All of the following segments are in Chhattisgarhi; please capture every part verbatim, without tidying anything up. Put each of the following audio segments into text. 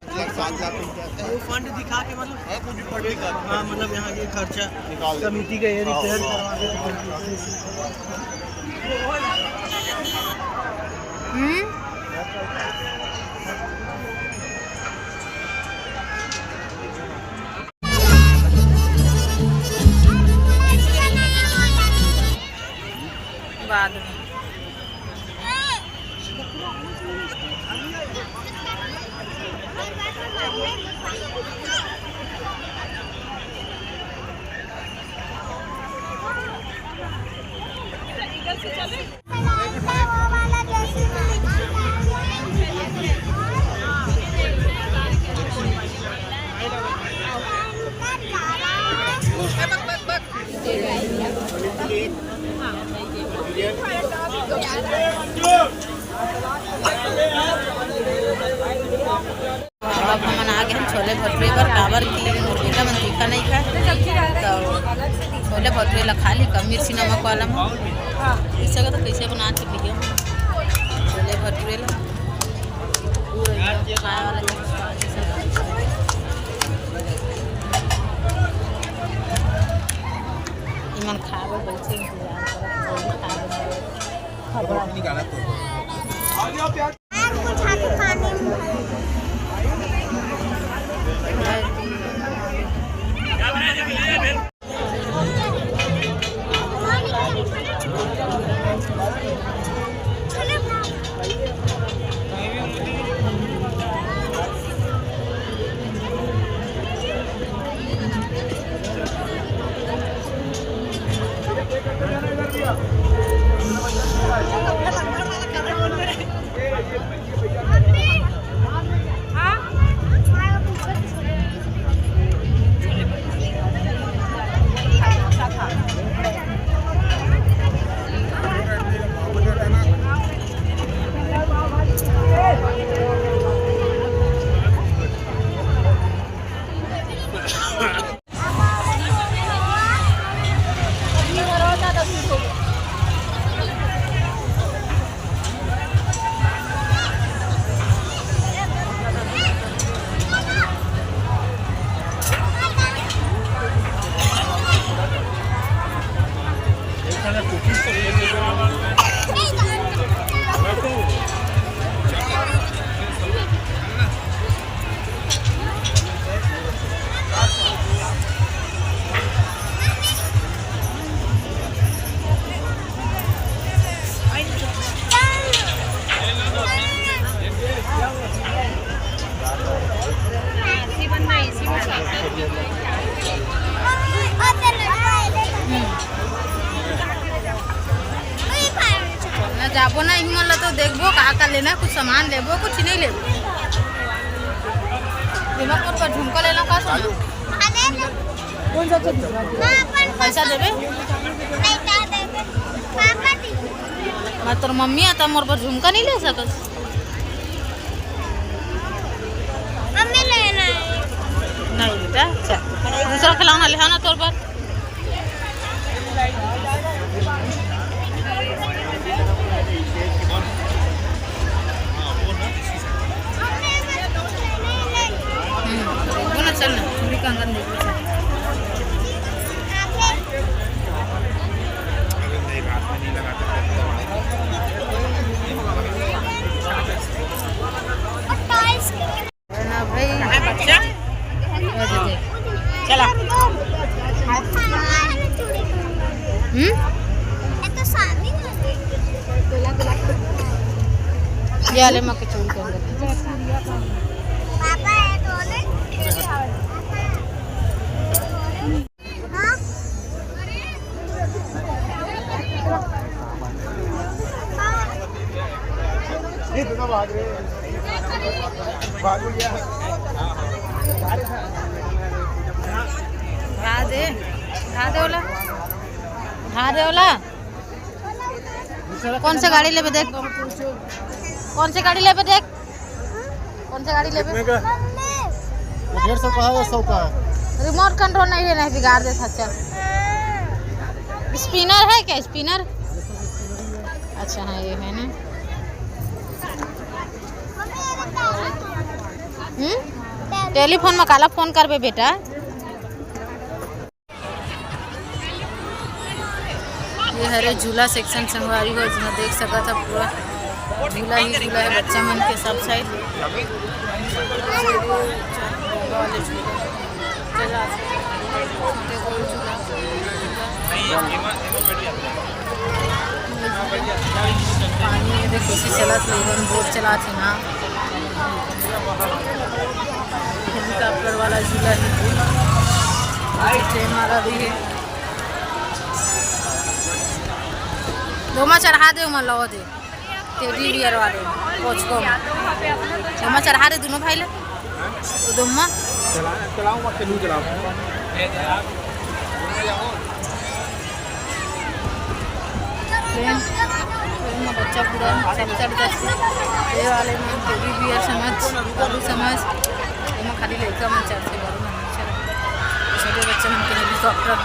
वो फंड दिखा के, मतलब, है कुछ भी फंड दिखा, हाँ, मतलब, यहाँ के खर्चा निकाल दे। कमेटी का ये हाँ, रिपेयर हाँ। करवा के। हम्म। बाद में। अब हमन आ गए हैं छोले भटूरे बर, काबर कि मुर्गा मन तीखा नहीं खाए, तो छोले भटूरे ला खा ली कम मिर्ची नमक वाला में। इस जगह तो कैसे बनात हे भैया छोले भटूरे ला, पूरा एकदम खाए वाला चीज। इमन खाए बर बैठे इंतजार करत हे, खाए बर। ना जाबो ना, इही मन ला तो देखबो, का का लेना, कुछ सामान लेबो, कुछ नहीं लेबो। दिमाग पर झुमका लेना का सोना? कौन सा चीज? पैसा देबे? मैं तोर मम्मी आता, मोर बर झुमका नहीं ले सकत? मम्मी लेना है। नहीं बेटा, चल दूसरा खिलौना ले ना तोर बर। हम्म, बोला चल ना, चूड़ी कंगन देखो चल। ना भाई। कहाँ है बच्चा? चला। हम्म? ये ले, मैं कुछ और कहूँगा। पापा है तो ले। हाँ? ये तो भाग रहे हैं। भाग गया। उठा दे, उठा दे ओला, उठा दे ओला। कौन से गाड़ी लेबे देख, कौन से गाड़ी लेबे देख, कौन से गाड़ी लेबे? कितने का? डेढ़ सौ का है या सौ का है? रिमोट कंट्रोल नहीं है, नहीं बिगाड़ देता। चल, स्पिनर है क्या, स्पिनर? अच्छा, हाँ, ये है ना। हम्म, टेलीफोन में काला फोन करबे बेटा। ये हरे झूला सेक्शन संगवारी हो, जिहां देख सकत ह पूरा झूला ही झूला है बच्चा मन के सब साइड। वाले झूला, छोटे गोल झूला, पानी में देख कैसे चलत हे, बोट चलत हे ना। हेलीकॉप्टर वाला झूला है, ट्रेन वाला भी है। दोमा चढ़ा दे, ओमा लगा दे। टेडी बियर वाले कोच को। दोमा चढ़ा दे दोनों भाई ले। वो दोमा। चला, चलाओ मत, तू चलाओ। ट्रेन, ट्रेन में बच्चा पूरा सब चढ़ जाते। ये वाले में टेडी बियर समझ, बाबू समझ, एमा खाली लड़का मन चढ़ते, बड़े मन नहीं चढ़ते। छोटे बच्चे मन के हेलीकॉप्टर।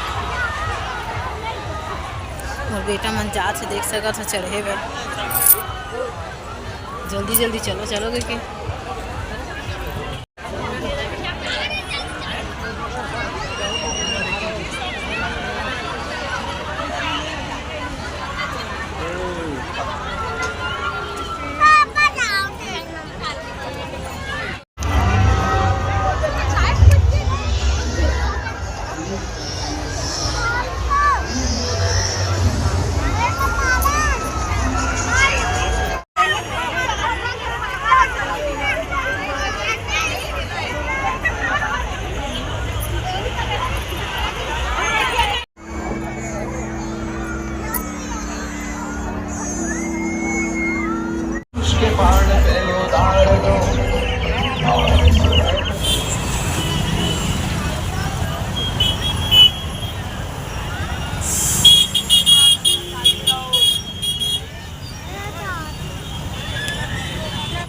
मोर बेटा मन जात हे, देख सकत ह चढ़े बर। जल्दी जल्दी चलो, चलो करके।